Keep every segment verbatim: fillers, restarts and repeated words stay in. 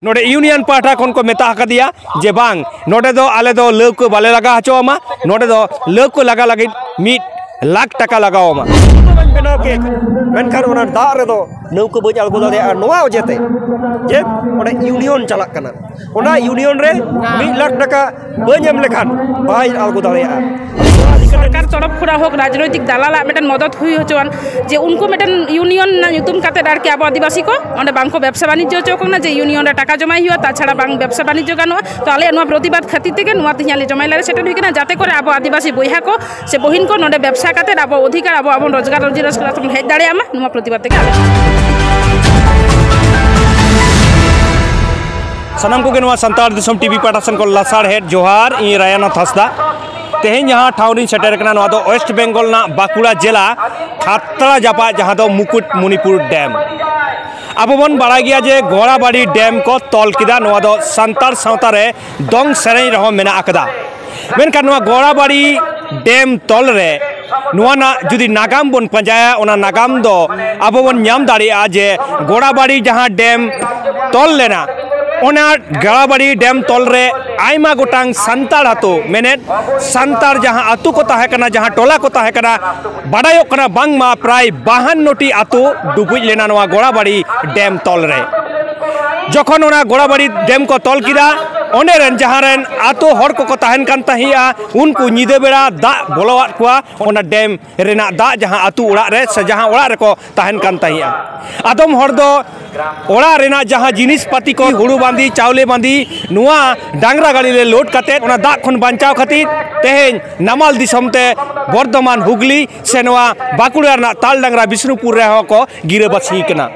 ᱱᱚᱰᱮ ᱤᱭᱩᱱᱤᱭᱚᱱ ᱯᱟᱦᱴᱟ ᱠᱷᱚᱱ ᱠᱚ ᱢᱮᱛᱟ ᱟᱠᱟᱫᱮᱭᱟ ᱡᱮ ᱵᱟᱝ, ᱱᱚᱰᱮ ᱫᱚ ᱟᱞᱮ ᱫᱚ ᱞᱟᱹᱣᱠᱟᱹ ᱵᱟᱞᱮ ᱞᱟᱜᱟ ᱦᱚᱪᱚ ᱟᱢᱟ, ᱱᱚᱰᱮ ᱫᱚ ᱞᱟᱹᱣᱠᱟᱹ ᱞᱟᱜᱟ ᱞᱟᱹᱜᱤᱫ ᱢᱤᱫ ᱞᱟᱠᱷ ᱴᱟᱠᱟ ᱞᱟᱜᱟᱣ ᱟᱢᱟ᱾ ᱵᱟᱹᱧ ᱵᱮᱱᱟᱣ ᱠᱮᱫ, ᱢᱮᱱᱠᱷᱟᱱ ᱚᱱᱟ ᱫᱟᱜ ᱨᱮᱫᱚ ᱱᱟᱹᱣᱠᱟᱹ ᱵᱟᱹᱧ ᱟᱬᱜᱚ ᱫᱟᱲᱮᱭᱟᱜᱼᱟ, ᱱᱚᱣᱟ ᱚᱡᱮᱛᱮ ᱡᱮ ᱚᱸᱰᱮ ᱤᱭᱩᱱᱤᱭᱚᱱ ᱪᱟᱞᱟᱜ ᱠᱟᱱᱟ, ᱚᱱᱟ ᱤᱭᱩᱱᱤᱭᱚᱱ ᱨᱮ ᱢᱤᱫ ᱞᱟᱠᱷ ᱴᱟᱠᱟ ᱵᱟᱹᱧ ᱮᱢ ᱞᱮᱠᱷᱟᱱ ᱵᱟᱹᱧ ᱟᱬᱜᱚ ᱫᱟᱲᱮᱭᱟᱜᱼᱟ᱾ ᱥᱚᱨᱠᱟᱨ ᱛᱚᱨᱚᱯ ᱠᱷᱚᱱᱟᱜ ᱦᱳᱠ, ᱨᱟᱡᱽᱱᱳᱭᱛᱤᱠ ᱫᱟᱞᱟᱞᱟᱜ ᱢᱤᱫᱴᱮᱱ ᱢᱚᱫᱚᱛ ᱦᱩᱭ ᱦᱚᱪᱚᱣᱟᱱ, ᱡᱮ ᱩᱱᱠᱩ ᱢᱤᱫᱴᱮᱱ ᱤᱭᱩᱱᱤᱭᱚᱱ ᱨᱮᱱᱟᱜ ᱧᱩᱛᱩᱢ ᱠᱟᱛᱮᱫ ᱟᱨᱠᱤ ᱟᱵᱚ ᱟᱹᱫᱤᱵᱟᱹᱥᱤ ᱠᱚ ᱚᱸᱰᱮ ᱵᱟᱝᱠᱚ ᱵᱮᱵᱽᱥᱟ ᱵᱟᱱᱤᱡᱽᱡᱚ ᱦᱚᱪᱚ ᱠᱚ ᱠᱟᱱᱟ, ᱡᱮ ᱤᱭᱩᱱᱤᱭᱚᱱ ᱨᱮ ᱴᱟᱠᱟ ᱡᱚᱢᱟᱭ ᱦᱩᱭᱩᱜᱼᱟ, ᱛᱟᱪᱷᱟᱲᱟ ᱵᱟᱝ ᱵᱮᱵᱽᱥᱟ ᱵᱟᱱᱤᱡᱽᱡᱚ ᱜᱟᱱᱚᱜᱼᱟ᱾ ᱛᱚ ᱟᱞᱮᱭᱟᱜ ᱱᱚᱣᱟ ᱯᱨᱚᱛᱤᱵᱟᱫ ᱠᱷᱟᱹᱛᱤᱨ ᱛᱮᱜᱮ ᱱᱚᱣᱟ ᱛᱮᱦᱮᱧ ᱟᱞᱮ ᱡᱚᱢᱟᱭ ᱞᱟᱹᱭ ᱨᱮ ᱥᱮᱴᱮᱨ ᱦᱩᱭ ᱠᱟᱱᱟ, ᱡᱟᱛᱮ ᱠᱚᱨᱮ ᱟᱵᱚ ᱟᱹᱫᱤᱵᱟᱹᱥᱤ ᱵᱚᱭᱦᱟ ᱠᱚ ᱥᱮ ᱵᱚᱦᱤᱱ ᱠᱚ ᱱᱚᱰᱮ ᱵᱮᱵᱽᱥᱟ ᱠᱟᱛᱮᱫ ᱟᱵᱚ ᱚᱫᱷᱤᱠᱟᱨ, ᱟᱵᱚ, ᱟᱵᱚ ᱨᱳᱡᱽᱜᱟᱨ ᱨᱩᱡᱤ ᱨᱳᱡᱽᱜᱟᱨ ᱛᱮᱵᱚᱱ ᱦᱮᱡ ᱫᱟᱲᱮᱭᱟᱜ ᱢᱟ, ᱱᱚᱣᱟ ᱯᱨᱚᱛᱤᱵᱟᱫ ᱛᱮᱜᱮ ᱟᱞᱮ᱾ ᱥᱟᱱᱟᱢ ᱠᱚᱜᱮ ᱱᱚᱣᱟ ᱥᱟᱱᱛᱟᱲ ᱫᱤᱥᱚᱢ ᱴᱤᱵᱷᱤ ᱯᱟᱦᱴᱟ ᱥᱮᱱ ᱠᱷᱚᱱ ᱞᱟᱥᱟᱲᱦᱮᱫ ᱡᱚᱦᱟᱨ᱾ ᱤᱧ ᱨᱟᱭᱟᱱᱟᱛᱷ ᱦᱟᱸᱥᱫᱟ᱾ ᱛᱮᱦᱮᱧ ᱡᱟᱦᱟᱸ ᱴᱷᱟᱶ ᱨᱤᱧ ᱥᱮᱴᱮᱨ ᱟᱠᱟᱱᱟ, ᱱᱚᱣᱟ ᱫᱚ ᱳᱭᱮᱥᱴ ᱵᱮᱝᱜᱚᱞ ᱨᱮᱱᱟᱜ ᱵᱟᱸᱠᱩᱲᱟ ᱡᱮᱞᱟ ᱠᱷᱟᱛᱲᱟ ᱡᱟᱯᱟᱜ, ᱡᱟᱦᱟᱸ ᱫᱚ ᱢᱩᱠᱩᱴᱢᱩᱱᱤᱯᱩᱨ ᱰᱮᱢ᱾ ᱟᱵᱚ ᱵᱚᱱ ᱵᱟᱲᱟᱭ ᱜᱮᱭᱟ ᱡᱮ ᱜᱚᱲᱟᱵᱟᱲᱤ ᱰᱮᱢ ᱠᱚ ᱛᱚᱞ ᱠᱮᱫᱟ, ᱱᱚᱣᱟ ᱫᱚ ᱥᱟᱱᱛᱟᱲ ᱥᱟᱶᱛᱟ ᱨᱮ ᱫᱚᱝ ᱥᱮᱨᱮᱧ ᱨᱮᱦᱚᱸ ᱢᱮᱱᱟᱜ ᱟᱠᱟᱫᱟ᱾ ᱢᱮᱱᱠᱷᱟᱱ ᱱᱚᱣᱟ ᱜᱚᱲᱟᱵᱟᱲᱤ ᱰᱮᱢ ᱛᱚᱞ ᱨᱮ ᱱᱚᱣᱟ ᱨᱮᱱᱟᱜ ᱡᱩᱫᱤ ᱱᱟᱜᱟᱢ ᱵᱚᱱ ᱯᱟᱸᱡᱟᱭᱟ, ᱚᱱᱟ ᱱᱟᱜᱟᱢ ᱫᱚ ᱟᱵᱚ ᱵᱚᱱ ᱧᱟᱢ ᱫᱟᱲᱮᱭᱟᱜᱼᱟ ᱡᱮ ᱜᱚᱲᱟᱵᱟᱲᱤ ᱡᱟᱦᱟᱸ ᱰᱮᱢ ᱛᱚᱞ ᱞᱮᱱᱟ, ᱚᱱᱟ ᱜᱚᱲᱟᱵᱟᱲᱤ ᱰᱮᱢ ᱛᱚᱞ ᱨᱮ ᱟᱭᱢᱟ ᱜᱚᱴᱟᱝ ᱥᱟᱱᱛᱟᱲ ᱟᱛᱳ, ᱢᱮᱱᱮᱫ ᱥᱟᱱᱛᱟᱲ ᱡᱟᱦᱟᱸ ᱟᱛᱳ ᱠᱚ ᱛᱟᱦᱮᱸ ᱠᱟᱱᱟ, ᱡᱟᱦᱟᱸ ᱴᱚᱞᱟ ᱠᱚ ᱛᱟᱦᱮᱸ ᱠᱟᱱᱟ, ᱵᱟᱰᱟᱭᱚᱜ ᱠᱟᱱᱟ ᱵᱟᱝᱢᱟ ᱯᱨᱟᱭ ᱵᱟᱦᱟᱱᱱᱚ ᱴᱤ ᱟᱛᱳ ᱰᱩᱵᱩᱡ ᱞᱮᱱᱟ ᱱᱚᱣᱟ ᱜᱚᱲᱟᱵᱟᱲᱤ ᱰᱮᱢ ᱛᱚᱞ ᱨᱮ᱾ ᱡᱚᱠᱷᱚᱱ ᱚᱱᱟ ᱜᱚᱲᱟᱵᱟᱲᱤ ᱰᱮᱢ ᱠᱚ ᱛᱚᱞ ᱠᱮᱫᱟ, ᱚᱸᱰᱮ ᱨᱮᱱ ᱡᱟᱦᱟᱸ ᱨᱮᱱ ᱟᱛᱳ ᱦᱚᱲ ᱠᱚᱠᱚ ᱛᱟᱦᱮᱱ ᱠᱟᱱ ᱛᱟᱦᱮᱸᱜᱼᱟ, ᱩᱱᱠᱩ ᱧᱤᱫᱟᱹ ᱵᱮᱲᱟ ᱫᱟᱜ ᱵᱚᱞᱚᱣᱟᱫ ᱠᱚᱣᱟ, ᱚᱱᱟ ᱰᱮᱢ ᱨᱮᱱᱟᱜ ᱫᱟᱜ ᱡᱟᱦᱟᱸ ᱟᱹᱛᱩ ᱚᱲᱟᱜ ᱨᱮ ᱥᱮ ᱡᱟᱦᱟᱸ ᱚᱲᱟᱜ ᱨᱮᱠᱚ ᱛᱟᱦᱮᱱ ᱠᱟᱱ ᱛᱟᱦᱮᱸᱜᱼᱟ᱾ ᱟᱫᱚᱢ ᱦᱚᱲ ᱫᱚ ᱚᱲᱟᱜ ᱨᱮᱱᱟᱜ ᱡᱟᱦᱟᱸ ᱡᱤᱱᱤᱥ ᱯᱟᱹᱛᱤ ᱠᱚ, ᱦᱩᱲᱩ ᱵᱟᱸᱫᱤ, ᱪᱟᱣᱞᱮ ᱵᱟᱸᱫᱤ, ᱱᱚᱣᱟ ᱰᱟᱝᱨᱟ ᱜᱟᱹᱰᱤ ᱨᱮ ᱞᱳᱰ ᱠᱟᱛᱮᱫ ᱚᱱᱟ ᱫᱟᱜ ᱠᱷᱚᱱ ᱵᱟᱧᱪᱟᱣ ᱠᱷᱟᱹᱛᱤᱨ ᱛᱮᱦᱮᱧ ᱱᱟᱢᱟᱞ ᱫᱤᱥᱚᱢ ᱛᱮ ᱵᱚᱨᱫᱷᱚᱢᱟᱱ, ᱦᱩᱜᱽᱞᱤ ᱥᱮ ᱱᱚᱣᱟ ᱵᱟᱸᱠᱩᱲᱟ ᱨᱮᱱᱟᱜ ᱛᱟᱞ ᱰᱟᱝᱨᱟ ᱵᱤᱥᱱᱩᱯᱩᱨ ᱨᱮᱦᱚᱸ ᱠᱚ ᱜᱤᱨᱟᱹᱵᱟᱹᱥᱤ ᱠᱟᱱᱟ᱾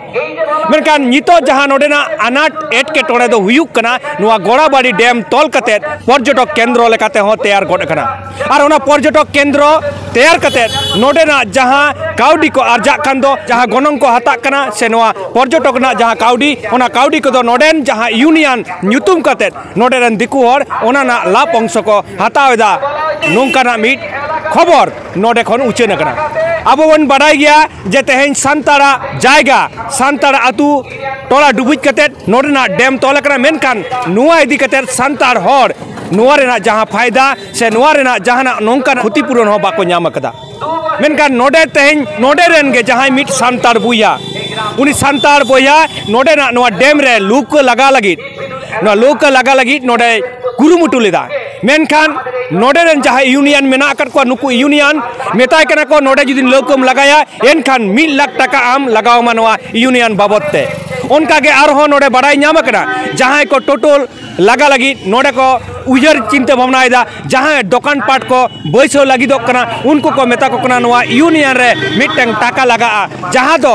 ᱢᱮᱱᱠᱷᱟᱱ ᱱᱤᱛᱚᱜ ᱡᱟᱦᱟᱸ ᱱᱚᱰᱮᱱᱟᱜ ᱟᱱᱟᱴ ᱮᱴᱠᱮᱴᱚᱬᱮ ᱫᱚ ᱦᱩᱭᱩᱜ ᱠᱟᱱᱟ, ᱱᱚᱣᱟ ᱜᱚᱲᱟᱵᱟᱲᱤ ᱰᱮᱢ ᱛᱚᱞ ᱠᱟᱛᱮᱫ ᱯᱚᱨᱡᱚᱴᱚᱠ ᱠᱮᱱᱫᱨᱚ ᱞᱮᱠᱟᱛᱮ ᱦᱚᱸ ᱛᱮᱭᱟᱨ ᱜᱚᱫ ᱟᱠᱟᱱᱟ᱾ ᱟᱨ ᱚᱱᱟ ᱯᱚᱨᱡᱚᱴᱚᱠ ᱠᱮᱱᱫᱨᱚ ᱛᱮᱭᱟᱨ ᱠᱟᱛᱮᱫ ᱱᱚᱰᱮᱱᱟᱜ ᱡᱟᱦᱟᱸ ᱠᱟᱹᱣᱰᱤ ᱠᱚ ᱟᱨᱡᱟᱜ ᱠᱟᱱ ᱫᱚ, ᱡᱟᱦᱟᱸ ᱜᱚᱱᱚᱝ ᱠᱚ ᱦᱟᱛᱟᱜ ᱠᱟᱱᱟ, ᱥᱮ ᱱᱚᱣᱟ ᱯᱚᱨᱡᱚᱴᱚᱠ ᱨᱮᱱᱟᱜ ᱡᱟᱦᱟᱸ ᱠᱟᱹᱣᱰᱤ, ᱚᱱᱟ ᱠᱟᱹᱣᱰᱤ ᱠᱚᱫᱚ ᱱᱚᱰᱮᱱ ᱡᱟᱦᱟᱸ ᱤᱭᱩᱱᱤᱭᱚᱱ ᱧᱩᱛᱩᱢ ᱠᱟᱛᱮᱫ ᱱᱚᱰᱮ ᱨᱮᱱ ᱫᱤᱠᱩ ᱦᱚᱲ ᱚᱱᱟ ᱨᱮᱱᱟᱜ ᱞᱟᱵᱷ ᱚᱝᱥᱚ ᱠᱚ ᱦᱟᱛᱟᱣ ᱮᱫᱟ᱾ ᱱᱚᱝᱠᱟᱱᱟᱜ ᱢᱤᱫ ᱠᱷᱚᱵᱚᱨ ᱱᱚᱰᱮ ᱠᱷᱚᱱ ᱩᱪᱷᱟᱹᱱ ᱟᱠᱟᱱᱟ᱾ ᱟᱵᱚ ᱵᱚᱱ ᱵᱟᱰᱟᱭ ᱜᱮᱭᱟ ᱡᱮ ᱛᱮᱦᱮᱧ ᱥᱟᱱᱛᱟᱲᱟᱜ ᱡᱟᱭᱜᱟ, ᱥᱟᱱᱛᱟᱲ ᱟᱹᱛᱩ ᱴᱚᱞᱟ ᱰᱩᱵᱩᱡ ᱠᱟᱛᱮᱫ ᱱᱚᱰᱮᱱᱟᱜ ᱰᱮᱢ ᱛᱚᱞ ᱟᱠᱟᱱᱟ, ᱢᱮᱱᱠᱷᱟᱱ ᱱᱚᱣᱟ ᱤᱫᱤ ᱠᱟᱛᱮᱫ ᱥᱟᱱᱛᱟᱲ ᱦᱚᱲ ᱱᱚᱣᱟ ᱨᱮᱱᱟᱜ ᱡᱟᱦᱟᱸ ᱯᱷᱟᱭᱫᱟ ᱥᱮ ᱱᱚᱣᱟ ᱨᱮᱱᱟᱜ ᱡᱟᱦᱟᱱᱟᱜ ᱱᱚᱝᱠᱟᱱ ᱠᱷᱚᱛᱤ ᱯᱩᱨᱚᱱ ᱦᱚᱸ ᱵᱟᱠᱚ ᱧᱟᱢ ᱟᱠᱟᱫᱟ᱾ ᱢᱮᱱᱠᱷᱟᱱ ᱱᱚᱰᱮ ᱛᱮᱦᱮᱧ ᱱᱚᱰᱮ ᱨᱮᱱ ᱜᱮ ᱡᱟᱦᱟᱸᱭ ᱢᱤᱫ ᱥᱟᱱᱛᱟᱲ ᱵᱚᱭᱦᱟ, ᱩᱱᱤ ᱥᱟᱱᱛᱟᱲ ᱵᱚᱭᱦᱟ ᱱᱚᱰᱮᱱᱟᱜ ᱱᱚᱣᱟ ᱰᱮᱢ ᱨᱮ ᱞᱟᱹᱣᱠᱟᱹ ᱞᱟᱜᱟ ᱞᱟᱹᱜᱤᱫ, ᱱᱚᱣᱟ ᱞᱟᱹᱣᱠᱟᱹ ᱞᱟᱜᱟ ᱞᱟᱹᱜᱤᱫ ᱱᱚᱰᱮᱭ ᱠᱩᱨᱩᱢᱩᱴᱩ ᱞᱮᱫᱟ᱾ ᱢᱮᱱᱠᱷᱟᱱ ᱱᱚᱰᱮ ᱨᱮᱱ ᱡᱟᱦᱟᱸᱭ ᱤᱭᱩᱱᱤᱭᱚᱱ ᱢᱮᱱᱟᱜ ᱟᱠᱟᱫ ᱠᱚᱣᱟ, ᱱᱩᱠᱩ ᱤᱭᱩᱱᱤᱭᱚᱱ ᱢᱮᱛᱟᱭ ᱠᱟᱱᱟ ᱠᱚ, ᱱᱚᱰᱮ ᱡᱩᱫᱤ ᱞᱟᱹᱣᱠᱟᱹᱢ ᱞᱟᱜᱟᱭᱟ, ᱮᱱᱠᱷᱟᱱ ᱢᱤᱫ ᱞᱟᱠᱷ ᱴᱟᱠᱟ ᱟᱢ ᱞᱟᱜᱟᱣ ᱟᱢᱟ ᱱᱚᱣᱟ ᱤᱭᱩᱱᱤᱭᱚᱱ ᱵᱟᱵᱚᱫ ᱛᱮ᱾ ᱚᱱᱠᱟ ᱜᱮ ᱟᱨᱦᱚᱸ ᱱᱚᱰᱮ ᱵᱟᱰᱟᱭ ᱧᱟᱢ ᱟᱠᱟᱱᱟ, ᱡᱟᱦᱟᱸᱭ ᱠᱚ ᱴᱳᱴᱳᱞ ᱞᱟᱜᱟ ᱞᱟᱹᱜᱤᱫ ᱱᱚᱰᱮ ᱠᱚ ᱩᱭᱦᱟᱹᱨ ᱪᱤᱱᱛᱟᱹ ᱵᱷᱟᱵᱽᱱᱟᱭᱮᱫᱟ, ᱡᱟᱦᱟᱸᱭ ᱫᱚᱠᱟᱱ ᱯᱟᱴ ᱠᱚ ᱵᱟᱹᱭᱥᱟᱹᱣ ᱞᱟᱹᱜᱤᱫᱚᱜ ᱠᱟᱱᱟ, ᱩᱱᱠᱩ ᱠᱚ ᱢᱮᱛᱟ ᱠᱚ ᱠᱟᱱᱟ ᱱᱚᱣᱟ ᱤᱭᱩᱱᱤᱭᱚᱱ ᱨᱮ ᱢᱤᱫᱴᱟᱝ ᱴᱟᱠᱟ ᱞᱟᱜᱟᱜᱼᱟ, ᱡᱟᱦᱟᱸ ᱫᱚ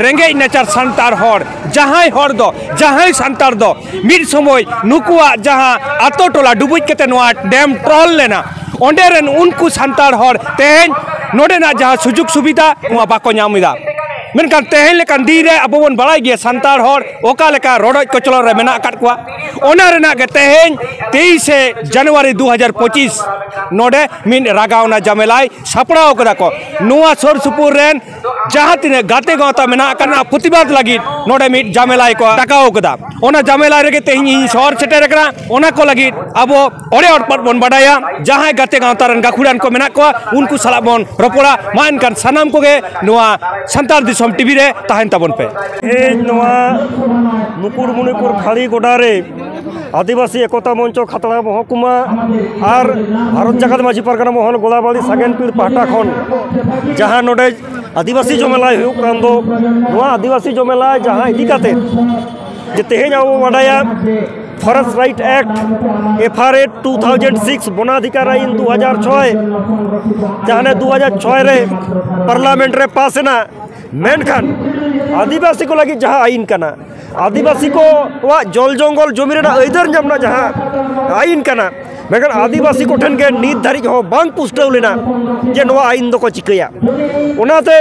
ᱨᱮᱸᱜᱮᱡ ᱱᱟᱪᱟᱨ ᱥᱟᱱᱛᱟᱲ ᱦᱚᱲ, ᱡᱟᱦᱟᱸᱭ ᱦᱚᱲ ᱫᱚ, ᱡᱟᱦᱟᱸᱭ ᱥᱟᱱᱛᱟᱲ ᱫᱚ ᱢᱤᱫ ᱥᱚᱢᱚᱭ ᱱᱩᱠᱩᱣᱟᱜ ᱡᱟᱦᱟᱸ ᱟᱛᱳ ᱴᱚᱞᱟ ᱰᱩᱵᱩᱡ ᱠᱟᱛᱮ ᱱᱚᱣᱟ ᱰᱮᱢ ᱴᱨᱚᱞ ᱞᱮᱱᱟ, ᱚᱸᱰᱮ ᱨᱮᱱ ᱩᱱᱠᱩ ᱥᱟᱱᱛᱟᱲ ᱦᱚᱲ ᱛᱮᱦᱮᱧ ᱱᱚᱰᱮᱱᱟᱜ ᱡᱟᱦᱟᱸ ᱥᱩᱡᱳᱜᱽ ᱥᱩᱵᱤᱫᱷᱟ, ᱱᱚᱣᱟ ᱵᱟᱠᱚ ᱧᱟᱢ ᱮᱫᱟ᱾ ᱢᱮᱱᱠᱷᱟᱱ ᱛᱮᱦᱮᱧ ᱞᱮᱠᱟᱱ ᱫᱤᱱ ᱨᱮ ᱟᱵᱚ ᱵᱚᱱ ᱵᱟᱲᱟᱭ ᱜᱮᱭᱟ ᱥᱟᱱᱛᱟᱲ ᱦᱚᱲ ᱚᱠᱟ ᱞᱮᱠᱟ ᱨᱚᱰᱚᱡ ᱠᱚᱪᱞᱚᱱ ᱨᱮ ᱢᱮᱱᱟᱜ ᱟᱠᱟᱫ ᱠᱚᱣᱟ᱾ ᱚᱱᱟ ᱨᱮᱱᱟᱜ ᱜᱮ ᱛᱮᱦᱮᱧ ᱛᱮᱭᱤᱥᱮ ᱡᱟᱱᱩᱣᱟᱨᱤ ᱫᱩ ᱦᱟᱡᱟᱨ ᱯᱚᱸᱪᱤᱥ ᱱᱚᱰᱮ ᱢᱤᱫ ᱨᱟᱜᱟᱣᱱᱟ ᱡᱟᱢᱮᱞᱟᱭ ᱥᱟᱯᱲᱟᱣ ᱠᱟᱫᱟ ᱠᱚ᱾ ᱱᱚᱣᱟ ᱥᱩᱨ ᱥᱩᱯᱩᱨ ᱨᱮᱱ ᱡᱟᱦᱟᱸ ᱛᱤᱱᱟᱹᱜ ᱜᱟᱛᱮ ᱜᱟᱶᱛᱟ ᱢᱮᱱᱟᱜ ᱟᱠᱟᱫ ᱯᱨᱚᱛᱤᱵᱟᱫ ᱞᱟᱹᱜᱤᱫ ᱱᱚᱰᱮ ᱢᱤᱫ ᱡᱟᱢᱮᱞᱟᱭ ᱠᱚ ᱰᱟᱠᱟᱣ ᱠᱟᱫᱟ᱾ ᱚᱱᱟ ᱡᱟᱢᱮᱞᱟᱭ ᱨᱮᱜᱮ ᱛᱮᱦᱮᱧ ᱤᱧ ᱥᱚᱦᱚᱨ ᱥᱮᱴᱮᱨ ᱟᱠᱟᱱᱟ᱾ ᱚᱱᱟ ᱠᱚ ᱞᱟᱹᱜᱤᱫ ᱟᱵᱚ ᱚᱲᱮ ᱚᱲᱯᱟᱫ ᱵᱚᱱ ᱵᱟᱰᱟᱭᱟ, ᱡᱟᱦᱟᱸᱭ ᱜᱟᱛᱮ ᱜᱟᱶᱛᱟ ᱨᱮᱱ ᱜᱟᱹᱠᱷᱩᱲᱟᱱ ᱠᱚ ᱢᱮᱱᱟᱜ ᱠᱚᱣᱟ, ᱩᱱᱠᱩ ᱥᱟᱞᱟᱜ ᱵᱚᱱ ᱨᱚᱯᱚᱲᱟ᱾ ᱢᱟ ᱮᱱᱠᱷᱟᱱ ᱥᱟᱱᱟᱢ ᱠᱚᱜᱮ ᱱᱚᱣᱟ ᱥᱟᱱᱛᱟᱲ ᱫᱤᱥᱚᱢ ᱴᱤᱵᱷᱤ ᱨᱮ ᱛᱟᱦᱮᱱ ᱛᱟᱵᱚᱱ ᱯᱮ᱾ ᱛᱮᱦᱮᱧ ᱱᱚᱣᱟ ᱢᱩᱠᱩᱴᱢᱩᱱᱤᱯᱩᱨ ᱠᱷᱟᱹᱲᱤ ᱜᱚᱰᱟ ᱨᱮ ᱟᱹᱫᱤᱵᱟᱹᱥᱤ ᱮᱠᱚᱛᱟ ᱢᱚᱧᱪᱚ ᱠᱷᱟᱛᱲᱟ ᱢᱚᱦᱚᱠᱩᱢᱟ ᱟᱨ ᱵᱷᱟᱨᱚᱛ ᱡᱟᱠᱟᱛ ᱢᱟᱹᱡᱷᱤ ᱯᱟᱨᱜᱟᱱᱟ ᱢᱚᱦᱚᱞ ᱜᱳᱫᱟᱵᱟᱲᱤ ᱥᱟᱜᱮᱱ ᱯᱤᱲ ᱯᱟᱦᱴᱟ ᱠᱷᱚᱱ ᱡᱟᱦᱟᱸ ᱱᱚᱰᱮ ᱟᱹᱫᱤᱵᱟᱹᱥᱤ ᱡᱚᱢᱮᱞᱟᱭ ᱦᱩᱭᱩᱜ ᱠᱟᱱ ᱫᱚ, ᱱᱚᱣᱟ ᱟᱹᱫᱤᱵᱟᱹᱥᱤ ᱡᱚᱢᱮᱞᱟᱭ ᱡᱟᱦᱟᱸ ᱤᱫᱤ ᱠᱟᱛᱮ ᱡᱮ ᱛᱮᱦᱮᱧ ᱟᱵᱚ ᱵᱚ ᱵᱟᱰᱟᱭᱟ Forest Right Act, F R A two thousand six, ᱵᱚᱱᱟᱫᱷᱤᱠᱟᱨ ᱟᱭᱤᱱ ᱫᱩ ᱦᱟᱡᱟᱨ ᱪᱷᱚᱭ, ᱡᱟᱦᱟᱸ ᱱᱮ ᱫᱩ ᱦᱟᱡᱟᱨ ᱪᱷᱚᱭ ᱨᱮ ᱯᱟᱨᱞᱟᱢᱮᱱᱴ ᱨᱮ ᱯᱟᱥ ᱮᱱᱟ, ᱢᱮᱱᱠᱷᱟᱱ ᱟᱹᱫᱤᱵᱟᱹᱥᱤ ᱠᱚ ᱞᱟᱹᱜᱤᱫ ᱡᱟᱦᱟᱸ ᱟᱭᱤᱱ ᱠᱟᱱᱟ, ᱟᱹᱫᱤᱵᱟᱹᱥᱤ ᱠᱚᱣᱟᱜ ᱡᱚᱞ ᱡᱚᱝᱜᱚᱞ ᱡᱚᱢᱤ ᱨᱮᱱᱟᱜ ᱟᱹᱭᱫᱟᱹᱨ ᱧᱟᱢ ᱨᱮᱱᱟᱜ ᱡᱟᱦᱟᱸ ᱟᱭᱤᱱ ᱠᱟᱱᱟ, ᱢᱮᱱᱠᱷᱟᱱ ᱟᱹᱫᱤᱵᱟᱹᱥᱤ ᱠᱚᱴᱷᱮᱱ ᱜᱮ ᱱᱤᱛ ᱫᱷᱟᱹᱨᱤᱡ ᱦᱚᱸ ᱵᱟᱝ ᱯᱩᱥᱴᱟᱹᱣ ᱞᱮᱱᱟ ᱡᱮ ᱱᱚᱣᱟ ᱟᱭᱤᱱ ᱫᱚᱠᱚ ᱪᱤᱠᱟᱹᱭᱟ᱾ ᱚᱱᱟᱛᱮ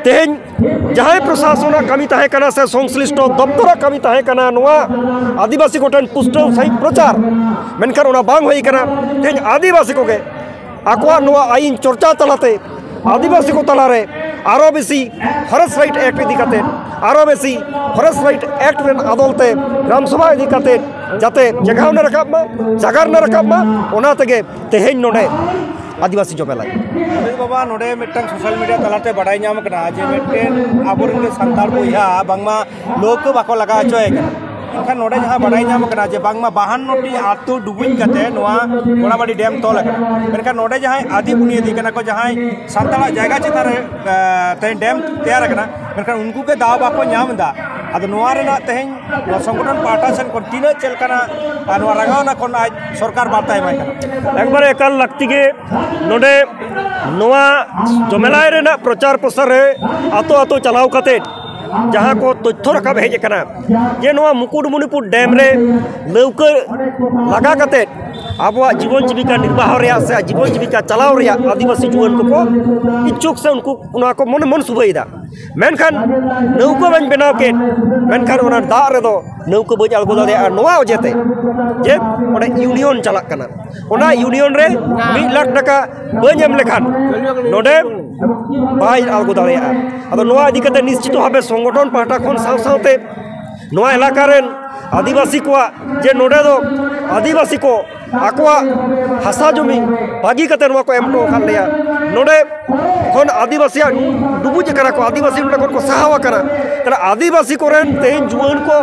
ᱛᱮᱦᱮᱧ ᱡᱟᱦᱟᱸᱭ ᱯᱨᱚᱥᱟᱥᱚᱱᱟᱜ ᱠᱟᱹᱢᱤ ᱛᱟᱦᱮᱸ ᱠᱟᱱᱟ ᱥᱮ ᱥᱚᱝᱥᱞᱤᱥᱴᱚ ᱫᱚᱯᱛᱚᱨᱟᱜ ᱠᱟᱹᱢᱤ ᱛᱟᱦᱮᱸ ᱠᱟᱱᱟ ᱱᱚᱣᱟ ᱟᱹᱫᱤᱵᱟᱹᱥᱤ ᱠᱚᱴᱷᱮᱱ ᱯᱩᱥᱴᱟᱹᱣ ᱥᱟᱺᱦᱤᱡ ᱯᱨᱚᱪᱟᱨ, ᱢᱮᱱᱠᱷᱟᱱ ᱚᱱᱟ ᱵᱟᱝ ᱦᱩᱭ ᱠᱟᱱᱟ᱾ ᱛᱮᱦᱮᱧ ᱟᱹᱫᱤᱵᱟᱹᱥᱤ ᱠᱚᱜᱮ ᱟᱠᱚᱣᱟᱜ ᱱᱚᱣᱟ ᱟᱹᱭᱤᱱ ᱪᱚᱨᱪᱟ ᱛᱟᱞᱟᱛᱮ ᱟᱹᱫᱤᱵᱟᱹᱥᱤ ᱠᱚ ᱛᱟᱞᱟᱨᱮ ᱟᱨᱚ ᱵᱮᱥᱤ ᱯᱷᱚᱨᱮᱥᱴ ᱨᱟᱭᱤᱴ ᱮᱠᱴ ᱤᱫᱤ ᱠᱟᱛᱮ, ᱟᱨᱚ ᱵᱮᱥᱤ ᱯᱷᱚᱨᱮᱥᱴ ᱨᱟᱭᱤᱴ ᱮᱠᱴ ᱨᱮᱱ ᱟᱫᱚᱞ ᱛᱮ ᱜᱨᱟᱢ ᱥᱚᱵᱷᱟ ᱤᱫᱤ ᱠᱟᱛᱮ ᱡᱟᱛᱮ ᱪᱮᱸᱜᱷᱟᱣᱱᱟ ᱨᱟᱠᱟᱵ ᱢᱟ, ᱡᱟᱜᱟᱨᱱᱟ ᱨᱟᱠᱟᱵ ᱢᱟ, ᱚᱱᱟ ᱛᱮᱜᱮ ᱛᱮᱦᱮᱧ ᱱᱚᱰᱮ ᱟᱹᱫᱤᱵᱟᱹᱥᱤ ᱡᱚᱢᱮᱞᱟᱭ᱾ ᱵᱟᱵᱟ, ᱱᱚᱰᱮ ᱢᱤᱫᱴᱟᱝ ᱥᱳᱥᱟᱞ ᱢᱤᱰᱤᱭᱟ ᱛᱟᱞᱟᱛᱮ ᱵᱟᱰᱟᱭ ᱧᱟᱢ ᱠᱟᱱᱟ ᱡᱮ ᱢᱤᱫᱴᱮᱱ ᱟᱵᱚᱨᱮᱱ ᱜᱮ ᱥᱟᱱᱛᱟᱲ ᱵᱚᱭᱦᱟ ᱵᱟᱝᱢᱟ ᱞᱟᱹᱣᱠᱟᱹ ᱵᱟᱠᱚ ᱞᱟᱜᱟ ᱦᱚᱪᱚᱭᱮ ᱠᱟᱱᱟ᱾ ᱢᱮᱱᱠᱷᱟᱱ ᱱᱚᱰᱮ ᱡᱟᱦᱟᱸ ᱵᱟᱰᱟᱭ ᱧᱟᱢ ᱠᱟᱱᱟ ᱡᱮ ᱵᱟᱝᱢᱟ ᱵᱟᱦᱟᱱᱱᱚ ᱴᱤ ᱟᱹᱛᱩ ᱰᱩᱵᱩᱡ ᱠᱟᱛᱮ ᱱᱚᱣᱟ ᱜᱚᱲᱟᱵᱟᱲᱤ ᱰᱮᱢ ᱛᱚᱞ ᱟᱠᱟᱱᱟ᱾ ᱢᱮᱱᱠᱷᱟᱱ ᱱᱚᱰᱮ ᱡᱟᱦᱟᱸᱭ ᱟᱹᱫᱤ ᱵᱩᱱᱤᱭᱟᱹᱫᱤ ᱠᱟᱱᱟ ᱠᱚ, ᱡᱟᱦᱟᱸᱭ ᱥᱟᱱᱛᱟᱲᱟᱜ ᱡᱟᱭᱜᱟ ᱪᱮᱛᱟᱱ ᱨᱮ, ᱮ, ᱛᱮᱦᱮᱧ ᱰᱮᱢ ᱛᱮᱭᱟᱨ ᱟᱠᱟᱱᱟ, ᱢᱮᱱᱠᱷᱟᱱ ᱩᱱᱠᱩ ᱜᱮ ᱫᱟᱣ ᱵᱟᱠᱚ ᱧᱟᱢ ᱮᱫᱟ᱾ ᱟᱫᱚ ᱱᱚᱣᱟ ᱨᱮᱱᱟᱜ ᱛᱮᱦᱮᱧ ᱱᱚᱣᱟ ᱥᱚᱝᱜᱚᱴᱷᱚᱱ ᱯᱟᱦᱴᱟ ᱥᱮᱱ ᱠᱷᱚᱱ ᱛᱤᱱᱟᱹᱜ ᱪᱮᱫ ᱞᱮᱠᱟᱱᱟᱜ, ᱟᱨ ᱱᱚᱣᱟ ᱨᱟᱸᱜᱟᱣᱱᱟ ᱠᱷᱚᱱ ᱟᱡ ᱥᱚᱨᱠᱟᱨ ᱵᱟᱨᱛᱟᱭ ᱮᱢᱟᱭ ᱠᱟᱱᱟ? ᱮᱠᱵᱟᱨᱮ ᱮᱠᱟᱞ ᱞᱟᱹᱠᱛᱤ ᱜᱮ᱾ ᱱᱚᱰᱮ ᱱᱚᱣᱟ ᱡᱚᱢᱮᱞᱟᱭ ᱨᱮᱱᱟᱜ ᱯᱨᱚᱪᱟᱨ ᱯᱨᱚᱥᱟᱨ ᱨᱮ ᱟᱛᱳ ᱟᱛᱳ ᱪᱟᱞᱟᱣ ᱠᱟᱛᱮ ᱡᱟᱦᱟᱸ ᱠᱚ ᱛᱚᱛᱛᱷᱚ ᱨᱟᱠᱟᱵ ᱦᱮᱡ ᱟᱠᱟᱱᱟ ᱡᱮ ᱱᱚᱣᱟ ᱢᱩᱠᱩᱴᱢᱩᱱᱤᱯᱩᱨ ᱰᱮᱢ ᱨᱮ ᱞᱟᱹᱣᱠᱟᱹ ᱞᱟᱜᱟ ᱠᱟᱛᱮ ᱟᱵᱚᱣᱟᱜ ᱡᱤᱵᱚᱱ ᱡᱤᱵᱤᱠᱟ ᱱᱤᱨᱵᱟᱦᱚ ᱨᱮᱭᱟᱜ ᱥᱮ ᱡᱤᱵᱚᱱ ᱡᱤᱵᱤᱠᱟ ᱪᱟᱞᱟᱣ ᱨᱮᱭᱟᱜ ᱟᱹᱫᱤᱵᱟᱹᱥᱤ ᱡᱩᱣᱟᱹᱱ ᱠᱚᱠᱚ ᱤᱪᱪᱷᱩᱠ ᱥᱮ ᱩᱱᱠᱩ ᱱᱚᱣᱟ ᱠᱚ ᱢᱚᱱᱮ ᱢᱚᱱ ᱥᱩᱵᱷᱟᱹᱭᱮᱫᱟ᱾ ᱢᱮᱱᱠᱷᱟᱱ ᱱᱟᱹᱣᱠᱟᱹ ᱵᱟᱹᱧ ᱵᱮᱱᱟᱣ ᱠᱮᱫ, ᱢᱮᱱᱠᱷᱟᱱ ᱚᱱᱟ ᱫᱟᱜ ᱨᱮᱫᱚ ᱱᱟᱹᱣᱠᱟᱹ ᱵᱟᱹᱧ ᱟᱬᱜᱚ ᱫᱟᱲᱮᱭᱟᱜᱼᱟ ᱱᱚᱣᱟ ᱚᱡᱮᱛᱮ ᱡᱮ ᱚᱸᱰᱮ ᱤᱭᱩᱱᱤᱭᱚᱱ ᱪᱟᱞᱟᱜ ᱠᱟᱱᱟ᱾ ᱚᱱᱟ ᱤᱭᱩᱱᱤᱭᱚᱱ ᱨᱮ ᱢᱤᱫ ᱞᱟᱠᱷ ᱴᱟᱠᱟ ᱵᱟᱹᱧ ᱮᱢ ᱞᱮᱠᱷᱟᱱ ᱱᱚᱰᱮ ᱵᱟᱭ ᱟᱬᱜᱚ ᱫᱟᱲᱮᱭᱟᱜᱼᱟ᱾ ᱟᱫᱚ ᱱᱚᱣᱟ ᱤᱫᱤ ᱠᱟᱛᱮ ᱱᱤᱥᱪᱤᱛᱚ ᱵᱷᱟᱵᱮ ᱥᱚᱝᱜᱚᱴᱷᱚᱱ ᱯᱟᱦᱴᱟ ᱠᱷᱚᱱ ᱥᱟᱶ ᱥᱟᱶᱛᱮ ᱱᱚᱣᱟ ᱮᱞᱟᱠᱟ ᱨᱮᱱ ᱟᱹᱫᱤᱵᱟᱹᱥᱤ ᱠᱚᱣᱟᱜ ᱡᱮ ᱱᱚᱰᱮ ᱫᱚ ᱟᱹᱫᱤᱵᱟᱹᱥᱤ ᱠᱚ ᱟᱠᱚᱣᱟᱜ ᱦᱟᱥᱟ ᱡᱚᱢᱤ ᱵᱟᱹᱜᱤ ᱠᱟᱛᱮ ᱱᱚᱣᱟ ᱠᱚ ᱮᱢ ᱦᱚᱴᱚ ᱟᱠᱟᱫ ᱞᱮᱭᱟ᱾ ᱱᱚᱰᱮ ᱠᱷᱚᱱ ᱟᱹᱫᱤᱵᱟᱹᱥᱤᱭᱟᱜ ᱰᱩᱵᱩᱡ ᱟᱠᱟᱱᱟ ᱠᱚ, ᱟᱹᱫᱤᱵᱟᱹᱥᱤ ᱱᱚᱰᱮ ᱠᱷᱚᱱ ᱠᱚ ᱥᱟᱦᱟᱣ ᱟᱠᱟᱱᱟ᱾ ᱛᱟᱦᱞᱮ ᱟᱹᱫᱤᱵᱟᱹᱥᱤ ᱠᱚᱨᱮᱱ ᱛᱮᱦᱮᱧ ᱡᱩᱣᱟᱹᱱ ᱠᱚ,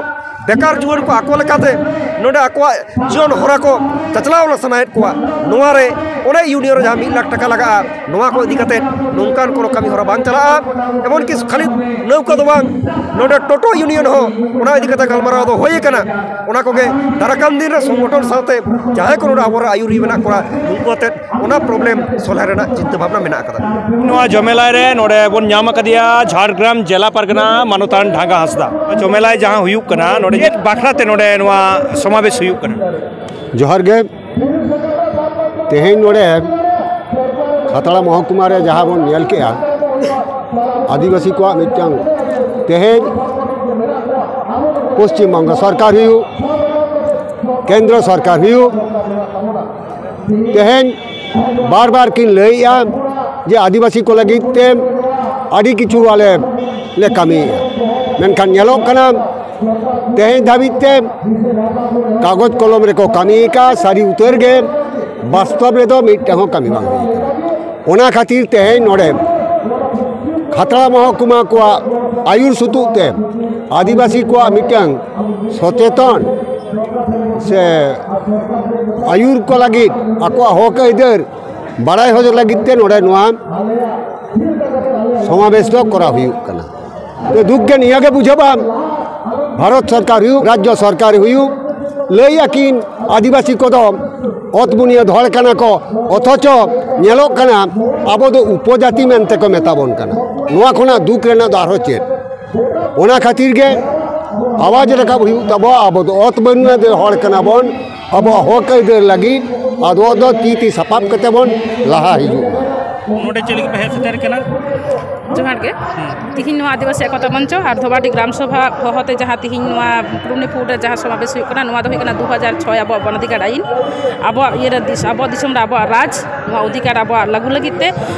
ᱵᱮᱠᱟᱨ ᱡᱩᱣᱟᱹᱱ ᱠᱚ ᱟᱠᱚ ᱞᱮᱠᱟᱛᱮ ᱱᱚᱰᱮ ᱟᱠᱚᱣᱟᱜ ᱡᱤᱭᱚᱱ ᱦᱚᱨᱟ ᱠᱚ ᱪᱟᱪᱞᱟᱣ ᱥᱟᱱᱟᱭᱮᱫ ᱠᱚᱣᱟ᱾ ᱱᱚᱣᱟ ᱨᱮ ᱚᱱᱮ ᱤᱭᱩᱱᱤᱭᱚᱱ ᱨᱮ ᱡᱟᱦᱟᱸ ᱢᱤᱫ ᱞᱟᱠᱷ ᱴᱟᱠᱟ ᱞᱟᱜᱟᱜᱼᱟ, ᱱᱚᱣᱟ ᱠᱚ ᱤᱫᱤ ᱠᱟᱛᱮ ᱱᱚᱝᱠᱟᱱ ᱠᱳᱱᱳ ᱠᱟᱹᱢᱤ ᱦᱚᱨᱟ ᱵᱟᱝ ᱪᱟᱞᱟᱜᱼᱟ᱾ ᱮᱢᱚᱱᱠᱤ ᱠᱷᱟᱹᱞᱤ ᱱᱟᱹᱣᱠᱟᱹ ᱫᱚ ᱵᱟᱝ, ᱱᱚᱰᱮ ᱴᱳᱴᱳ ᱤᱭᱩᱱᱤᱭᱚᱱ ᱦᱚᱸ ᱚᱱᱟ ᱤᱫᱤ ᱠᱟᱛᱮ ᱜᱟᱞᱢᱟᱨᱟᱣ ᱫᱚ ᱦᱩᱭ ᱟᱠᱟᱱᱟ᱾ ᱚᱱᱟ ᱠᱚᱜᱮ ᱫᱟᱨᱟᱠᱟᱱ ᱫᱤᱱ ᱨᱮ ᱥᱚᱝᱜᱚᱴᱷᱚᱱ ᱥᱟᱶᱛᱮ ᱡᱟᱦᱟᱸᱭ ᱠᱚ ᱱᱚᱰᱮ ᱟᱵᱚᱨᱮᱱ ᱟᱹᱭᱩᱨᱤᱭᱟᱹ ᱢᱮᱱᱟᱜ ᱠᱚᱣᱟ, ᱩᱱᱠᱩ ᱟᱛᱮᱫ ᱚᱱᱟ ᱯᱨᱚᱵᱞᱮᱢ ᱥᱚᱞᱦᱮ ᱨᱮᱱᱟᱜ ᱪᱤᱱᱛᱟᱹ ᱵᱷᱟᱵᱽᱱᱟ ᱢᱮᱱᱟᱜ ᱟᱠᱟᱫᱟ᱾ ᱱᱚᱣᱟ ᱡᱚᱢᱮᱞᱟᱭ ᱨᱮ ᱱᱚᱰᱮ ᱵᱚᱱ ᱧᱟᱢ ᱟᱠᱟᱫᱮᱭᱟ ᱡᱷᱟᱲᱜᱨᱟᱢ ᱡᱮᱞᱟ ᱯᱟᱨᱜᱟᱱᱟ ᱢᱟᱱᱚᱛᱟᱱ ᱰᱷᱟᱸᱜᱟ ᱦᱟᱸᱥᱫᱟ᱾ ᱡᱚᱢᱮᱞᱟᱭ ᱡᱟᱦᱟᱸ ᱦᱩᱭᱩᱜ ᱠᱟᱱᱟ, ᱱᱚᱰᱮ ᱪᱮᱫ ᱵᱟᱠᱷᱨᱟ ᱛᱮ ᱱᱚᱰᱮ ᱱᱚᱣᱟ ᱥᱚᱢᱟᱵᱮᱥ ᱦᱩᱭᱩᱜ ᱠᱟᱱᱟ? ᱡᱚᱦᱟᱨ ᱜᱮ᱾ ᱛᱮᱦᱮᱧ ᱱᱚᱰᱮ ᱠᱷᱟᱛᱲᱟ ᱢᱚᱦᱚᱠᱩᱢᱟ ᱨᱮ ᱡᱟᱦᱟᱸ ᱵᱚᱱ ᱧᱮᱞ ᱠᱮᱜᱼᱟ, ᱟᱹᱫᱤᱵᱟᱹᱥᱤ ᱠᱚᱣᱟᱜ ᱢᱤᱫᱴᱟᱝ, ᱛᱮᱦᱮᱧ ᱯᱚᱥᱪᱤᱢ ᱵᱚᱝᱜᱚ ᱥᱚᱨᱠᱟᱨ ᱦᱩᱭᱩᱜ, ᱠᱮᱱᱫᱨᱚ ᱥᱚᱨᱠᱟᱨ ᱦᱩᱭᱩᱜ, ᱛᱮᱦᱮᱧ ᱵᱟᱨ ᱵᱟᱨ ᱠᱤᱱ ᱞᱟᱹᱭᱮᱜᱼᱟ ᱡᱮ ᱟᱹᱫᱤᱵᱟᱹᱥᱤ ᱠᱚ ᱞᱟᱹᱜᱤᱫ ᱛᱮ ᱟᱹᱰᱤ ᱠᱤᱪᱷᱩ ᱟᱞᱮ ᱞᱮ ᱠᱟᱹᱢᱤᱭᱮᱜᱼᱟ, ᱢᱮᱱᱠᱷᱟᱱ ᱧᱮᱞᱚᱜ ᱠᱟᱱᱟ ᱛᱮᱦᱮᱧ ᱫᱷᱟᱹᱵᱤᱡ ᱛᱮ ᱠᱟᱜᱚᱡᱽ ᱠᱚᱞᱚᱢ ᱨᱮᱠᱚ ᱠᱟᱹᱢᱤ ᱟᱠᱟᱫ, ᱥᱟᱹᱨᱤ ᱩᱛᱟᱹᱨ ᱜᱮ, ᱵᱟᱥᱛᱚᱵ ᱨᱮᱫᱚ ᱢᱤᱫᱴᱟᱝ ᱦᱚᱸ ᱠᱟᱹᱢᱤ ᱵᱟᱝ ᱦᱩᱭ ᱟᱠᱟᱱᱟ᱾ ᱚᱱᱟ ᱠᱷᱟᱹᱛᱤᱨ ᱛᱮᱦᱮᱧ ᱱᱚᱰᱮ ᱠᱷᱟᱛᱲᱟ ᱢᱚᱦᱚᱠᱩᱢᱟ ᱠᱚᱣᱟᱜ ᱟᱹᱭᱩᱨ ᱥᱩᱛᱩᱜ ᱛᱮ ᱟᱹᱫᱤᱵᱟᱹᱥᱤ ᱠᱚᱣᱟᱜ ᱢᱤᱫᱴᱟᱝ ᱥᱚᱪᱮᱛᱚᱱ ᱥᱮ ᱟᱹᱭᱩᱨ ᱠᱚ ᱞᱟᱹᱜᱤᱫ ᱟᱠᱚᱣᱟᱜ ᱦᱚᱠ ᱟᱹᱭᱫᱟᱹᱨ ᱵᱟᱲᱟᱭ ᱦᱚᱪᱚ ᱞᱟᱹᱜᱤᱫ ᱛᱮ ᱱᱚᱰᱮ ᱱᱚᱣᱟ ᱥᱚᱢᱟᱵᱮᱥ ᱫᱚ ᱠᱚᱨᱟᱣ ᱦᱩᱭᱩᱜ ᱠᱟᱱᱟ᱾ ᱛᱚ, ᱫᱩᱠ ᱜᱮ ᱱᱤᱭᱟᱹ ᱜᱮ ᱵᱩᱡᱷᱟᱹᱜᱼᱟ, ᱵᱷᱟᱨᱚᱛ ᱥᱚᱨᱠᱟᱨ ᱦᱩᱭᱩᱜ, ᱨᱟᱡᱽᱡᱚ ᱥᱚᱨᱠᱟᱨ ᱦᱩᱭᱩᱜ, ᱞᱟᱹᱭ ᱟᱹᱠᱤᱱ ᱟᱹᱫᱤᱵᱟᱹᱥᱤ ᱠᱚᱫᱚ ᱚᱛ ᱵᱩᱱᱤᱭᱟᱹᱫ ᱦᱚᱲ ᱠᱟᱱᱟ ᱠᱚ, ᱚᱛᱷᱚᱪᱚ ᱧᱮᱞᱚᱜ ᱠᱟᱱᱟ ᱟᱵᱚ ᱫᱚ ᱩᱯᱚᱡᱟᱹᱛᱤ ᱢᱮᱱᱛᱮ ᱠᱚ ᱢᱮᱛᱟ ᱵᱚᱱ ᱠᱟᱱᱟ᱾ ᱱᱚᱣᱟ ᱠᱷᱚᱱᱟᱜ ᱫᱩᱠ ᱨᱮᱱᱟᱜ ᱫᱚ ᱟᱨᱦᱚᱸ ᱪᱮᱫ? ᱚᱱᱟ ᱠᱷᱟᱹᱛᱤᱨ ᱜᱮ ᱟᱣᱟᱡᱽ ᱨᱟᱠᱟᱵ ᱦᱩᱭᱩᱜ ᱛᱟᱵᱚᱣᱟ᱾ ᱟᱵᱚ ᱫᱚ ᱚᱛ ᱵᱩᱱᱤᱭᱟᱹᱫ ᱦᱚᱲ ᱠᱟᱱᱟ ᱵᱚᱱ, ᱟᱵᱚᱣᱟᱜ ᱦᱚᱠ ᱟᱹᱭᱫᱟᱹᱨ ᱞᱟᱹᱜᱤᱫ ᱟᱵᱚ ᱫᱚ ᱛᱤ ᱛᱤ ᱥᱟᱯᱟᱵ ᱠᱟᱛᱮ ᱵᱚᱱ ᱞᱟᱦᱟ ᱦᱤᱡᱩᱜ ᱢᱟ᱾ ᱱᱚᱰᱮ ᱪᱮᱫ ᱞᱟᱹᱜᱤᱫ ᱯᱮ ᱦᱮᱡ ᱥᱮᱴᱮᱨ ᱠᱟᱱᱟ? ᱡᱚᱦᱟᱨ ᱜᱮ᱾ ᱛᱤᱦᱤᱧ ᱱᱚᱣᱟ ᱟᱹᱫᱤᱵᱟᱹᱥᱤ ᱮᱠᱚᱛᱟ ᱢᱚᱧᱪᱚ ᱟᱨ ᱫᱷᱚᱵᱟᱰᱤ ᱜᱨᱟᱢ ᱥᱚᱵᱷᱟ ᱦᱚᱦᱚᱛᱮ ᱡᱟᱦᱟᱸ ᱛᱤᱦᱤᱧ ᱱᱚᱣᱟ ᱢᱩᱠᱩᱴᱢᱩᱱᱤᱯᱩᱨ ᱨᱮ ᱡᱟᱦᱟᱸ ᱥᱚᱢᱟᱵᱮᱥ ᱦᱩᱭᱩᱜ ᱠᱟᱱᱟ, ᱱᱚᱣᱟ ᱫᱚ ᱦᱩᱭᱩᱜ ᱠᱟᱱᱟ ᱫᱩ ᱦᱟᱡᱟᱨ ᱪᱷᱚᱭ ᱟᱵᱚᱣᱟᱜ ᱵᱚᱱ ᱚᱫᱷᱤᱠᱟᱨ ᱟᱹᱭᱤᱱ, ᱟᱵᱚᱣᱟᱜ ᱤᱭᱟᱹ ᱨᱮ ᱫᱤᱥ-, ᱟᱵᱚᱣᱟᱜ ᱫᱤᱥᱚᱢ ᱨᱮ ᱟᱵᱚᱣᱟᱜ ᱨᱟᱡᱽ, ᱱᱚᱣᱟ ᱚᱫᱷᱤᱠᱟᱨ ᱟᱵᱚᱣᱟᱜ ᱞᱟᱹᱜᱩ ᱞᱟᱹᱜᱤᱫ ᱛᱮ,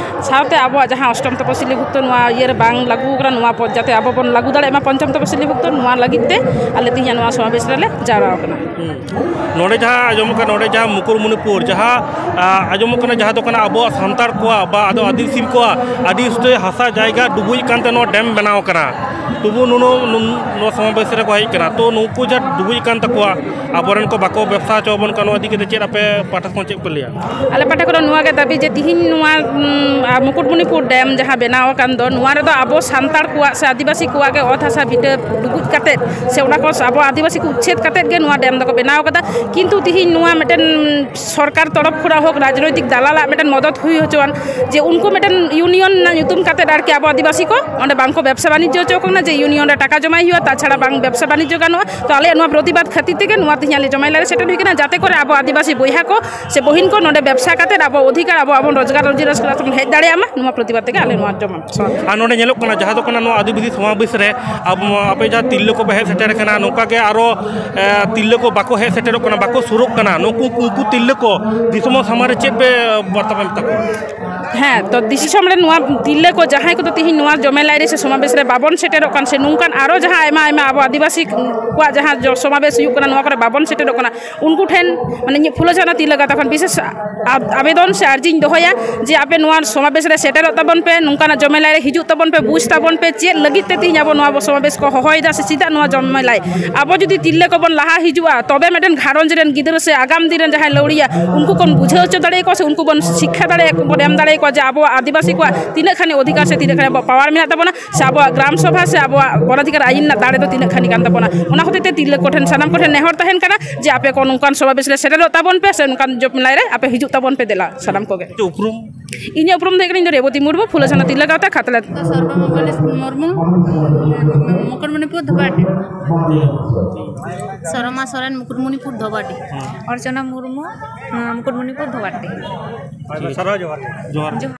ᱥᱟᱶᱛᱮ ᱟᱵᱚᱣᱟᱜ ᱡᱟᱦᱟᱸ ᱚᱥᱴᱚᱢ ᱛᱚᱯᱚᱥᱤᱞᱤ ᱵᱷᱩᱠᱛᱚ ᱱᱚᱣᱟ ᱤᱭᱟᱹ ᱨᱮ ᱵᱟᱝ ᱞᱟᱹᱜᱩ ᱠᱟᱱᱟ, ᱱᱚᱣᱟ ᱯᱚᱫ ᱡᱟᱛᱮ ᱟᱵᱚ ᱵᱚᱱ ᱞᱟᱹᱜᱩ ᱫᱟᱲᱮᱭᱟᱜ ᱢᱟ ᱯᱚᱧᱪᱚᱢ ᱛᱚᱯᱚᱥᱤᱞᱤ ᱵᱷᱩᱠᱛᱚ, ᱱᱚᱣᱟ ᱞᱟᱹᱜᱤᱫ ᱛᱮ ᱟᱞᱮ ᱛᱤᱦᱤᱧᱟᱜ ᱱᱚᱣᱟ ᱥᱚᱢᱟᱵᱮᱥ ᱨᱮᱞᱮ ᱡᱟᱣᱨᱟ ᱟᱠᱟᱱᱟ᱾ ᱦᱩᱸ᱾ ᱱᱚᱰᱮ ᱡᱟᱦᱟᱸ ᱟᱸᱡᱚᱢᱚᱜ ᱠᱟᱱᱟ, ᱱᱚᱰᱮ ᱡᱟᱦᱟᱸ ᱢᱩᱠᱩᱴᱢᱩᱱᱤᱯᱩᱨ, ᱡᱟᱦᱟᱸ, ᱟ, ᱟᱸᱡᱚᱢᱚᱜ ᱠᱟᱱᱟ, ᱡᱟᱦᱟᱸ ᱫᱚ ᱠᱟᱱᱟ ᱟᱵᱚᱣᱟᱜ ᱥᱟᱱᱛᱟᱲ ᱠᱚᱣᱟᱜ ᱵᱟ ᱟᱫᱚ ᱟᱹᱫᱤᱵᱟᱹᱥᱤ ᱠᱚᱣᱟᱜ ᱟᱹᱰᱤ ᱩᱥᱛᱟᱹᱭ ᱦᱟᱥᱟ ᱡᱟᱭᱜᱟ ᱰᱩᱵᱩᱡ ᱠᱟᱱᱛᱮ ᱱᱚᱣᱟ ᱰᱮᱢ ᱵᱮᱱᱟᱣ ᱠᱟᱱᱟ᱾ ᱛᱚᱵᱩ ᱱᱩᱱᱟᱹᱜ, ᱱᱩᱱ-, ᱱᱚᱣᱟ ᱥᱚᱢᱟᱵᱮᱥ ᱨᱮᱠᱚ ᱦᱮᱡ ᱠᱟᱱᱟ᱾ ᱛᱚ ᱱᱩᱠᱩ ᱡᱟᱦᱟᱸ ᱰᱩᱵᱩᱡ ᱠᱟᱱ ᱛᱟᱠᱚᱣᱟ, ᱟᱵᱚᱨᱮᱱ ᱠᱚ ᱵᱟᱠᱚ ᱵᱮᱵᱽᱥᱟ ᱦᱚᱪᱚ ᱟᱵᱚᱱ ᱠᱟᱱᱟ, ᱱᱚᱣᱟ ᱤᱫᱤ ᱠᱟᱛᱮ ᱪᱮᱫ ᱟᱯᱮ ᱯᱟᱦᱴᱟ ᱠᱷᱚᱱ ᱪᱮᱫ ᱯᱮ ᱞᱟᱹᱭᱟ? ᱟᱞᱮ ᱯᱟᱦᱴᱟ ᱠᱷᱚᱱ ᱱᱚᱣᱟ ᱜᱮ ᱫᱟᱹᱵᱤ ᱡᱮ ᱛᱤᱦᱤᱧ ᱱᱚᱣᱟ, ᱩᱢ, ᱟ, ᱢᱩᱠᱩᱴᱢᱩᱱᱤᱯᱩᱨ ᱰᱮᱢ ᱡᱟᱦᱟᱸ ᱵᱮᱱᱟᱣ ᱟᱠᱟᱱ ᱫᱚ, ᱱᱚᱣᱟ ᱨᱮᱫᱚ ᱟᱵᱚ ᱥᱟᱱᱛᱟᱲ ᱠᱚᱣᱟᱜ ᱥᱮ ᱟᱹᱫᱤᱵᱟᱹᱥᱤ ᱠᱚᱣᱟᱜ ᱜᱮ ᱚᱛ ᱦᱟᱥᱟ ᱵᱷᱤᱴᱟᱹ ᱰᱩᱵᱩᱡ ᱠᱟᱛᱮᱫ ᱥᱮ ᱚᱱᱟ ᱠᱚ ᱟᱵᱚ ᱟᱹᱫᱤᱵᱟᱹᱥᱤ ᱠᱚ ᱩᱪᱪᱷᱮᱫ ᱠᱟᱛᱮᱫ ᱜᱮ ᱱᱚᱣᱟ ᱰᱮᱢ ᱫᱚᱠᱚ ᱵᱮᱱᱟᱣ ᱟᱠᱟᱫᱟ᱾ ᱠᱤᱱᱛᱩ ᱛᱤᱦᱤᱧ ᱱᱚᱣᱟ ᱢᱤᱫᱴᱮᱱ ᱥᱚᱨᱠᱟᱨ ᱛᱚᱨᱚᱯ ᱠᱷᱚᱱᱟᱜ ᱦᱳᱠ, ᱨᱟᱡᱽᱱᱳᱭᱛᱤᱠ ᱫᱟᱞᱟᱞᱟᱜ ᱢᱤᱫᱴᱮᱱ ᱢᱚᱫᱚᱛ ᱦᱩᱭ ᱦᱚᱪᱚᱣᱟᱱ, ᱡᱮ ᱩᱱᱠᱩ ᱢᱤᱫᱴᱮᱱ ᱤᱭᱩᱱᱤᱭᱚᱱ ᱨᱮᱱᱟᱜ ᱧᱩᱛᱩᱢ ᱠᱟᱛᱮᱫ ᱟᱨ ᱟᱵᱚ ᱟᱹᱫᱤᱵᱟᱹᱥᱤ ᱠᱚ ᱚᱸᱰᱮ ᱵᱟᱝ ᱠᱚ ᱵᱮᱵᱽᱥᱟ ᱵᱟᱱᱤᱡᱽᱡᱚ ᱦᱚᱪᱚ ᱠᱟᱱᱟ, ᱡᱮ ᱤᱭᱩᱱᱤᱭᱚᱱ ᱨᱮ ᱴᱟᱠᱟ ᱡᱚᱢᱟᱭ ᱦᱩᱭᱩᱜᱼᱟ, ᱛᱟᱪᱷᱟᱲᱟ ᱵᱟᱝ ᱵᱮᱵᱽᱥᱟ ᱵᱟᱱᱤᱡᱽᱡᱚ ᱜᱟᱱᱚᱜᱼᱟ᱾ ᱛᱚ ᱟᱞᱮᱭᱟᱜ ᱱᱚᱣᱟ ᱯᱨᱚᱛᱤᱵᱟᱫᱽ ᱠᱷᱟᱹᱛᱤᱨ ᱛᱮᱜᱮ ᱱᱚᱣᱟ ᱛᱮᱦᱮᱧ ᱟᱞᱮ ᱡᱚᱢᱟᱭ ᱞᱟᱭ ᱨᱮ ᱥᱮᱴᱮᱨ ᱦᱩᱭ ᱠᱟᱱᱟ, ᱡᱟᱛᱮ ᱠᱚᱨᱮ ᱟᱵᱚ ᱟᱹᱫᱤᱵᱟᱹᱥᱤ ᱵᱚᱭᱦᱟ ᱠᱚ ᱥᱮ ᱵᱚᱦᱤᱱ ᱠᱚ ᱱᱚᱰᱮ ᱵᱮᱵᱽᱥᱟ ᱠᱟᱛᱮᱫ ᱟᱵᱚ ᱚᱫᱷᱤᱠᱟᱨ, ᱟᱵᱚ ᱟᱵᱚᱱ ᱨᱳᱡᱽᱜᱟᱨ ᱨᱩᱡᱤ ᱨᱳᱡᱽᱜᱟᱨ ᱛᱮᱵᱚᱱ ᱦᱮᱡ ᱫᱟᱲᱮᱭᱟᱜ ᱢᱟ, ᱱᱚᱣᱟ ᱯᱨᱚᱛᱤᱵᱟᱫᱽ ᱛᱮᱜᱮ ᱟᱞᱮ ᱱᱚᱣᱟ ᱡᱚᱢᱟ᱾ ᱟᱨ ᱱᱚᱰᱮ ᱧᱮᱞᱚᱜ ᱠᱟᱱᱟ, ᱡᱟᱦᱟᱸ ᱫᱚ ᱠᱟᱱᱟ ᱱᱚᱣᱟ ᱟᱹᱫᱤᱵᱟᱹᱥᱤ ᱥᱚᱢᱟᱵᱮᱥ ᱨᱮ ᱟᱵᱚ, ᱟᱯᱮ ᱡᱟᱦᱟᱸ ᱛᱤᱨᱞᱟᱹ ᱠᱚᱯᱮ ᱦᱮᱡ ᱥᱮᱴᱮᱨ ᱠᱟᱱᱟ, ᱱᱚᱝᱠᱟ ᱜᱮ ᱟᱨᱚ, ᱮ, ᱛᱤᱨᱞᱟᱹ ᱠᱚ ᱵᱟᱠᱚ ᱦᱮᱡ ᱥᱮᱴᱮᱨᱚᱜ ᱠᱟᱱᱟ, ᱵᱟᱠᱚ ᱥᱩᱨᱚᱜ ᱠᱟᱱᱟ, ᱱᱩᱠᱩ, ᱩᱱᱠᱩ ᱛᱤᱨᱞᱟᱹ ᱠᱚ ᱫᱤᱥᱚᱢ ᱥᱟᱢᱟᱝ ᱨᱮ ᱪᱮᱫ ᱯᱮ ᱵᱟᱨᱛᱟ ᱯᱮ ᱢᱮᱛᱟ ᱠᱚᱣᱟ? ᱦᱮᱸ, ᱛᱚ ᱫᱤᱥᱚᱢ ᱨᱮ ᱱᱚᱣᱟ ᱛᱤᱨᱞᱟᱹ ᱠᱚ ᱡᱟᱦᱟᱸᱭ ᱠᱚᱫᱚ ᱛᱤᱦᱤᱧ ᱱᱚᱣᱟ ᱡᱚᱢᱮᱞᱟᱭ ᱨᱮ ᱥᱮ ᱥᱚᱢᱟᱵᱮᱥ ᱨᱮ ᱵᱟᱵᱚᱱ ᱥᱮᱴᱮᱨᱚᱜ ᱠᱟᱱ, ᱥᱮ ᱱᱚᱝᱠᱟᱱ ᱟᱨᱚ ᱡᱟᱦᱟᱸ ᱟᱭᱢᱟ ᱟᱭᱢᱟ ᱟᱵᱚ ᱟᱹᱫᱤᱵᱟᱹᱥᱤ ᱠᱚᱣᱟᱜ ᱡᱟᱦᱟᱸ ᱡᱚ-, ᱥᱚᱢᱟᱵᱮᱥ ᱦᱩᱭᱩᱜ ᱠᱟᱱᱟ, ᱱᱚᱣᱟ ᱠᱚᱨᱮ ᱵᱟᱵᱚᱱ ᱥᱮᱴᱮᱨᱚᱜ ᱠᱟᱱᱟ, ᱩᱱᱠᱩ ᱴᱷᱮᱱ, ᱢᱟᱱᱮ, ᱤᱧᱟᱹᱜ ᱯᱷᱩᱞᱳ ᱡᱷᱟᱱᱚ ᱛᱤᱨᱞᱟᱹ ᱜᱟᱶᱛᱟ ᱠᱷᱚᱱ ᱵᱤᱥᱮᱥ ᱟ-, ᱟᱵᱮᱫᱚᱱ ᱥᱮ ᱟᱨᱡᱤᱧ ᱫᱚᱦᱚᱭᱟ ᱡᱮ ᱟᱯᱮ ᱱᱚᱣᱟ ᱥᱚᱢᱟᱵᱮᱥ ᱨᱮ ᱥᱮᱴᱮᱨᱚᱜ ᱛᱟᱵᱚᱱ ᱯᱮ, ᱱᱚᱝᱠᱟᱱᱟᱜ ᱡᱚᱢᱮᱞᱟᱭ ᱨᱮ ᱦᱤᱡᱩᱜ ᱛᱟᱵᱚᱱ ᱯᱮ, ᱵᱩᱡᱽ ᱛᱟᱵᱚᱱ ᱯᱮ, ᱪᱮᱫ ᱞᱟᱹᱜᱤᱫ ᱛᱮ ᱛᱤᱦᱤᱧ ᱟᱵᱚ ᱱᱚᱣᱟ ᱵᱚ ᱥᱚᱢᱟᱵᱮᱥ ᱠᱚ ᱦᱚᱦᱚᱭᱮᱫᱟ ᱥᱮ ᱪᱮᱫᱟᱜ ᱱᱚᱣᱟ ᱡᱚᱢᱮᱞᱟᱭ᱾ ᱟᱵᱚ ᱡᱩᱫᱤ ᱛᱤᱨᱞᱟᱹ ᱠᱚᱵᱚᱱ ᱞᱟᱦᱟ ᱦᱤᱡᱩᱜᱼᱟ, ᱛᱚᱵᱮ ᱢᱤᱫᱴᱮᱱ ᱜᱷᱟᱨᱚᱸᱡᱽ ᱨᱮᱱ ᱜᱤᱫᱽᱨᱟᱹ ᱥᱮ ᱟᱜᱟᱢ ᱫᱤᱱ ᱨᱮᱱ ᱡᱟᱦᱟᱸᱭ ᱞᱟᱹᱣᱲᱤᱭᱟ, ᱩᱱᱠᱩ ᱵᱚᱱ ᱵᱩᱡᱷᱟᱹᱣ ᱦᱚᱪᱚ ᱫᱟᱲᱮᱭᱟᱠᱚᱣᱟ ᱥᱮ ᱩᱱᱠᱩ ᱵᱚᱱ ᱥᱤᱠᱠᱷᱟ ᱫᱟᱲᱮᱭᱟᱠᱚ, ᱵᱚᱱ ᱮᱢ ᱫᱟᱲᱮᱭᱟᱠᱚᱣᱟ ᱡᱮ ᱟᱵᱚᱣᱟᱜ ᱟᱹᱫᱤᱵᱟᱹᱥᱤ ᱠᱚᱣᱟᱜ ᱛᱤᱱᱟᱹᱜ ᱠᱷᱟᱱᱤ ᱚᱫᱷᱤᱠᱟᱨ ᱥᱮ ᱛᱤᱱᱟᱹᱜ ᱠᱷᱟᱱᱤ ᱟᱵᱚᱣᱟᱜ ᱯᱟᱣᱟᱨ ᱢᱮᱱᱟᱜ ᱛᱟᱵᱚᱱᱟ, ᱥᱮ ᱟᱵᱚᱣᱟᱜ ᱜᱨᱟᱢ ᱥᱚᱵᱷᱟ ᱥᱮ ᱟᱵᱚᱣᱟᱜ ᱜᱚᱱᱚᱫᱷᱤᱠᱟᱨ ᱟᱭᱤᱱ ᱨᱮᱱᱟᱜ ᱫᱟᱲᱮ ᱫᱚ ᱛᱤᱱᱟᱹᱜ ᱠᱷᱟᱱᱤ ᱠᱟᱱ ᱛᱟᱵᱚᱱᱟ᱾ ᱚᱱᱟ ᱦᱚᱛᱮᱡ ᱛᱮ ᱛᱤᱨᱞᱟᱹ ᱠᱚᱴᱷᱮᱱ, ᱥᱟᱱᱟᱢ ᱠᱚᱴᱷᱮᱱ ᱱᱮᱦᱚᱨ ᱛᱟᱦᱮᱱ ᱠᱟᱱᱟ ᱡᱮ ᱟᱯᱮ ᱠᱚ ᱱᱚᱝᱠᱟᱱ ᱥᱚᱢᱟᱵᱮᱥ ᱨᱮ ᱥᱮᱴᱮᱨᱚᱜ ᱛᱟᱵᱚᱱ ᱯᱮ, ᱥᱮ ᱱᱚᱝᱠᱟᱱ ᱡᱚᱢᱮᱞᱟᱭ ᱨᱮ ᱟᱯᱮ ᱦᱤᱡᱩᱜ ᱛᱟᱵᱚᱱ ᱯᱮ ᱫᱮᱞᱟ ᱥᱟᱱᱟᱢ ᱠᱚᱜᱮ᱾ ᱩᱯᱨᱩᱢ? ᱤᱧᱟᱹᱜ ᱩᱯᱨᱩᱢ ᱫᱚ ᱦᱩᱭᱩᱜ ᱠᱟᱱᱟ, ᱤᱧ ᱫᱚ ᱨᱮᱵᱚᱛᱤ ᱢᱩᱨᱢᱩ, ᱯᱷᱩᱞᱳ ᱡᱷᱟᱱᱚ ᱛᱤᱨᱞᱟᱹ ᱜᱟᱶᱛᱟ, ᱠᱷᱟᱛᱲᱟ᱾ ᱥᱚᱨᱵᱚᱢᱚᱝᱜᱚᱞ ᱢᱩᱨᱢᱩ, ᱢᱩᱠᱩᱴᱢᱩᱱᱤᱯᱩᱨ ᱫᱷᱚᱵᱟᱴᱤ᱾ ᱥᱚᱨᱚᱢᱟ ᱥᱚᱨᱮᱱ, ᱢᱩᱠᱩᱴᱢᱩᱱᱤᱯᱩᱨ ᱫᱷᱚᱵᱟᱴᱤ᱾ ᱚᱨᱪᱚᱱᱟ ᱢᱩᱨᱢᱩ, ᱢᱩᱠᱩᱴᱢᱩᱱᱤᱯᱩᱨ ᱫᱷᱚᱵᱟᱴᱤ᱾ ᱡᱚᱦᱟᱨ᱾ ᱡᱚᱦᱟᱨ᱾